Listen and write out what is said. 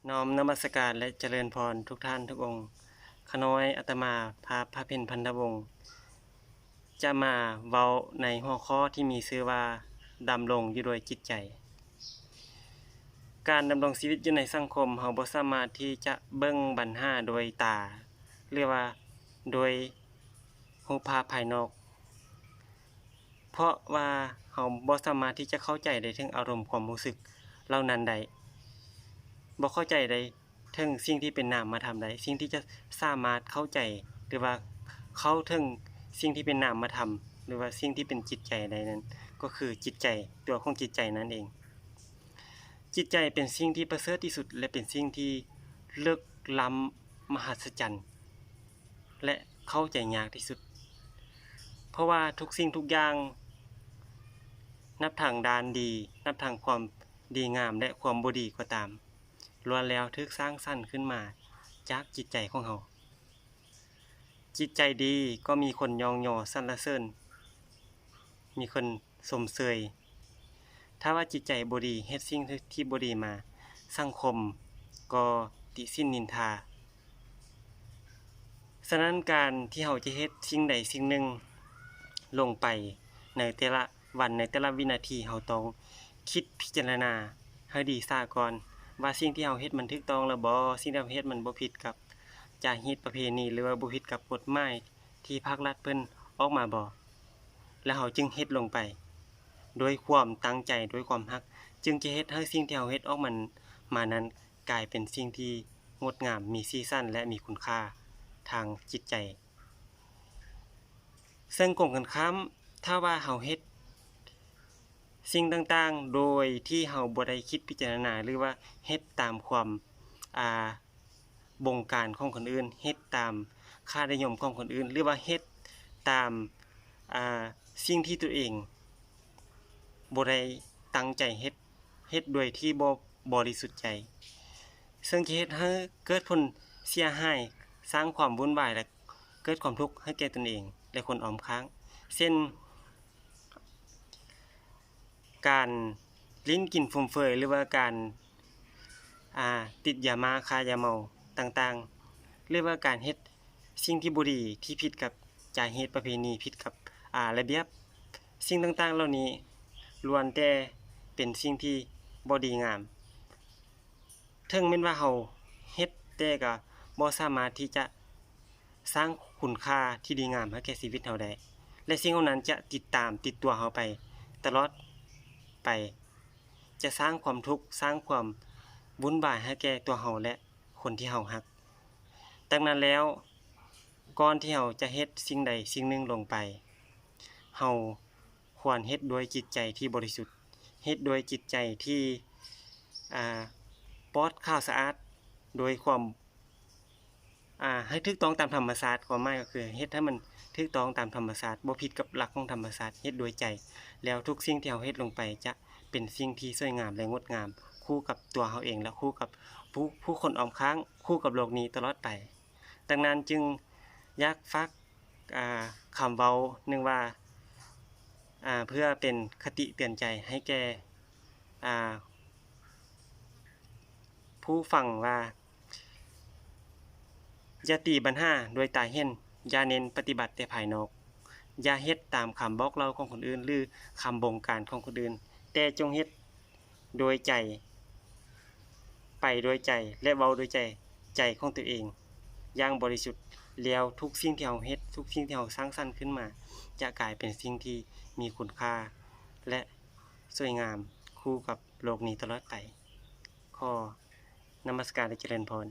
ນ້ອມນະມັດສະການ ແລະ ຈະເລີນພອນທຸກທ່ານທຸກອົງ. ຂ້ານ້ອຍອາດຕະມາພາບ ພາເພັນ ພັນທະວົງ ຈະມາເວົ້າໃນຫົວຂໍ້ທີ່ມີຊື່ວ່າ ດຳລົງຢູ່ໂດຍຈິດໃຈ. ການດຳລົງຊີວິດຢູ່ໃນສັງຄົມ, ເຮົາບໍ່ສາມາດທີ່ຈະເບິ່ງບັນຫາໂດຍຕາ ຫຼືວ່າໂດຍຮູບພາບພາຍນອກ, ເພາະວ່າເຮົາບໍ່ສາມາດທີ່ຈະເຂົ້າໃຈໄດ້ເຖິງອາລົມຄວາມຮູ້ສຶກເຫຼົ່ານັ້ນໄດ້, ບໍ່ເຂົ້າໃຈໄດ້ເຖິງສິ່ງທີ່ເປັນນາມມະທຳໄດ້. ສິ່ງທີ່ຈະສາມາດເຂົ້າໃຈ ຫຼືວ່າເຂົ້າເຖິງສິ່ງທີ່ເປັນນາມມະທຳ ຫຼືວ່າສິ່ງທີ່ເປັນຈິດໃຈໄດ້ນັ້ນ ກໍຄືຈິດໃຈ, ຕົວຂອງຈິດໃຈນັ້ນເອງ. ຈິດໃຈເປັນສິ່ງທີ່ປະເສີດທີ່ສຸດ ແລະ ເປັນສິ່ງທີ່ເລິກລ້ຳມະຫັດສະຈັນ ແລະ ເຂົ້າໃຈຍາກທີ່ສຸດ, ເພາະວ່າທຸກສິ່ງທຸກຢ່າງ ນັບທັງດ້ານດີ, ນັບທັງຄວາມດີງາມ ແລະ ຄວາມບໍ່ດີກໍຕາມ, ລ້ວນແລ້ວຖືກສ້າງສັນຂຶ້ນມາຈາກຈິດໃຈຂອງເຮົາ. ຈິດໃຈດີກໍມີຄົນຍ້ອງຍໍສັນລະເສີນ, ມີຄົນຊົມເຊີຍ. ຖ້າວ່າຈິດໃຈບໍ່ດີ, ເຮັດສິ່ງທີ່ບໍ່ດີມາ, ສັງຄົມກໍຕິສິນນິນທາ. ສະນັ້ນ ການທີ່ເຮົາຈະເຮັດສິ່ງໃດສິ່ງໜຶ່ງລົງໄປໃນແຕ່ລະວັນ, ໃນແຕ່ລະວິນາທີ, ເຮົາຕ້ອງຄິດພິຈາລະນາໃຫ້ດີຊະກ່ອນວ່າ ສິ່ງທີ່ເຮົາເຮັດມັນຖືກຕ້ອງແລ້ວບໍ່? ສິ່ງທີ່ເຮົາເຮັດມັນບໍ່ຜິດກັບຈາຮີດປະເພນີ ຫຼືວ່າບໍ່ຜິດກັບກົດໝາຍທີ່ພາກລັດເພິ່ນອອກມາບໍ່? ແລ້ວເຮົາຈຶ່ງເຮັດລົງໄປດ້ວຍຄວາມຕັ້ງໃຈ, ດ້ວຍຄວາມຮັກ, ຈຶ່ງຈະເຮັດໃຫ້ສິ່ງທີ່ເຮົາເຮັດອອກມາ, ມານັ້ນ ກາຍເປັນສິ່ງທີ່ງົດງາມ, ມີສີສັນ ແລະ ມີຄຸນຄ່າທາງຈິດໃຈ. ເຊິ່ງກົງກັນຂ້າມ, ຖ້າວ່າເຮົາເຮັດສິ່ງຕ່າງໆໂດຍທີ່ເຮົາບໍ່ໄດ້ຄິດພິຈາລະນາ ຫຼືວ່າເຮັດຕາມຄວາມ, ອ່າ, ບົງການຂອງຄົນອື່ນ, ເຮັດຕາມຄ່ານິຍົມຂອງຄົນອື່ນ ຫຼືວ່າເຮັດຕາມ, ອ່າ, ສິ່ງທີ່ຕົວເອງບໍ່ໄດ້ຕັ້ງໃຈເຮັດ, ເຮັດໂດຍທີ່ບໍ່ບໍລິສຸດໃຈ, ເຊິ່ງຈະເຮັດໃຫ້ເກີດຜົນເສຍຫາຍ, ສ້າງຄວາມວຸ່ນວາຍ ແລະ ເກີດຄວາມທຸກໃຫ້ແກ່ຕົນເອງ ແລະ ຄົນອ້ອມຂ້າງ, ເຊັ່ນ ການຫຼິ້ນກິນຟຸມເຟືອຍ ຫຼືວ່າການ, ອ່າ, ຕິດຢາມ້າ, ຄ້າຢາເມົາຕ່າງໆ ຫຼືວ່າການເຮັດສິ່ງທີ່ບໍ່ດີ, ທີ່ຜິດກັບຈາຮີດປະເພນີ, ຜິດກັບ, ອ່າ, ລະບຽບ. ສິ່ງຕ່າງໆເຫຼົ່ານີ້ລ້ວນແຕ່ເປັນສິ່ງທີ່ບໍ່ດີງາມ. ເຖິງແມ່ນວ່າເຮົາເຮັດ, ແຕ່ກໍບໍ່ສາມາດທີ່ຈະສ້າງຄຸນຄ່າທີ່ດີງາມໃຫ້ແກ່ຊີວິດເຮົາໄດ້ ແລະ ສິ່ງເຫຼົ່ານັ້ນຈະຕິດຕາມ, ຕິດຕົວເຮົາໄປຕະຫຼອດໄປ, ຈະສ້າງຄວາມທຸກ, ສ້າງຄວາມວຸ່ນວາຍໃຫ້ແກ່ຕົວເຮົາ ແລະ ຄົນທີ່ເຮົາຮັກ. ດັ່ງນັ້ນແລ້ວ, ກ່ອນທີ່ເຮົາຈະເຮັດສິ່ງໃດສິ່ງໜຶ່ງລົງໄປ, ເຮົາຄວນເຮັດດ້ວຍຈິດໃຈທີ່ບໍລິສຸດ, ເຮັດດ້ວຍຈິດໃຈທີ່, ອ່າ, ປອດຂາວສະອາດ, ໂດຍຄວາມ, ອ່າ, ໃຫ້ຖືກຕ້ອງຕາມທຳມະຊາດ. ຄວາມໝາຍກໍຄືເຮັດໃຫ້ມັນຖືກຕ້ອງຕາມທຳມະຊາດ, ບໍ່ຜິດກັບຫຼັກຂອງທຳມະຊາດ, ເຮັດດ້ວຍໃຈ. ແລ້ວທຸກສິ່ງທີ່ເຮົາເຮັດລົງໄປຈະເປັນສິ່ງທີ່ສວຍງາມ ແລະ ງົດງາມ, ຄູ່ກັບຕົວເຮົາເອງ ແລະ ຄູ່ກັບຜູ້, ຜູ້ຄົນອ້ອມຂ້າງ, ຄູ່ກັບໂລກນີ້ຕະຫຼອດໄປ. ດັ່ງນັ້ນຈຶ່ງຢາກຝາກ, ອ່າ, ຄຳເວົ້າໜຶ່ງວ່າ, ອ່າ, ເພື່ອເປັນຄະຕິເຕືອນໃຈໃຫ້ແກ່, ອ່າ, ຜູ້ຟັງວ່າ, ຢ່າຕີບັນຫາດ້ວຍຕາເຫັນ, ຢ່າເນັ້ນປະຕິບັດແຕ່ພາຍນອກ, ຢ່າເຮັດຕາມຄຳບອກເລົ່າຂອງຄົນອື່ນ ຫຼື ຄຳບົງການຂອງຄົນອື່ນ, ແຕ່ຈົ່ງເຮັດ ໂດຍໃຈ, ໄປໂດຍໃຈ ແລະ ເວົ້າໂດຍໃຈ, ໃຈຂອງຕົວເອງຢ່າງບໍລິສຸດ, ແລ້ວທຸກສິ່ງທີ່ເຮົາເຮັດ, ທຸກສິ່ງທີ່ເຮົາສ້າງສັນຂຶ້ນມາ ຈະກາຍເປັນສິ່ງທີ່ມີຄຸນຄ່າ ແລະ ສວຍງາມຄູ່ກັບໂລກນີ້ຕະຫຼອດໄປ. ຂໍນະມັດສະການ ແລະ ຈະເລີນພອນ.